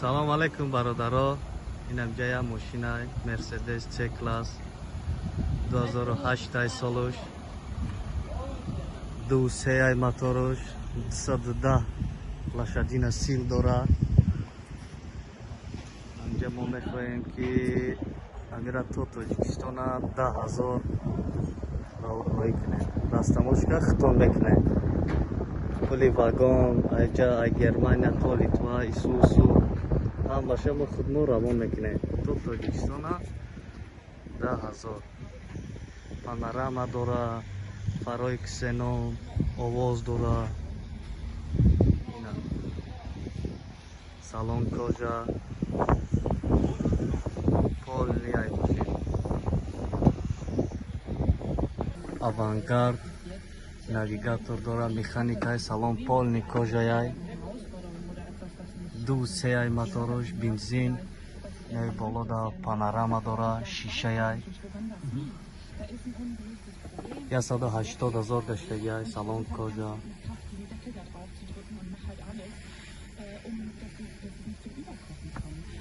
Салом алейкум, бародаро. Инам ҷая мошинай Мерседес C класс, 2008 солуш, 2,3 моторуш, 210 лошадиная сил дора. Инҷа мо мехоҳем, ки амира то Тоҷикистона 10 000 роҳӣ кунем. Растаможка хитон мекунем. Пули вагон айҷа, ай Германия то Литва, исусу ҳамаша мо худмо равон мекунем то Тоҷикистона 10 000. Панорама дора, фарои ксенон, овоз дора. Ина. Салон кожа, полный ай мошин. Авангард, навигатор дора, механикай, салон полный кожаяй, 2,3 моторуш, бензин. Яй болода панорама дора, шишаяй. 180 000 гаштагиай, салон кожа. Die Deckel da drauf zu drücken und mach halt alles, um dass es nicht zum Überkochen kommt.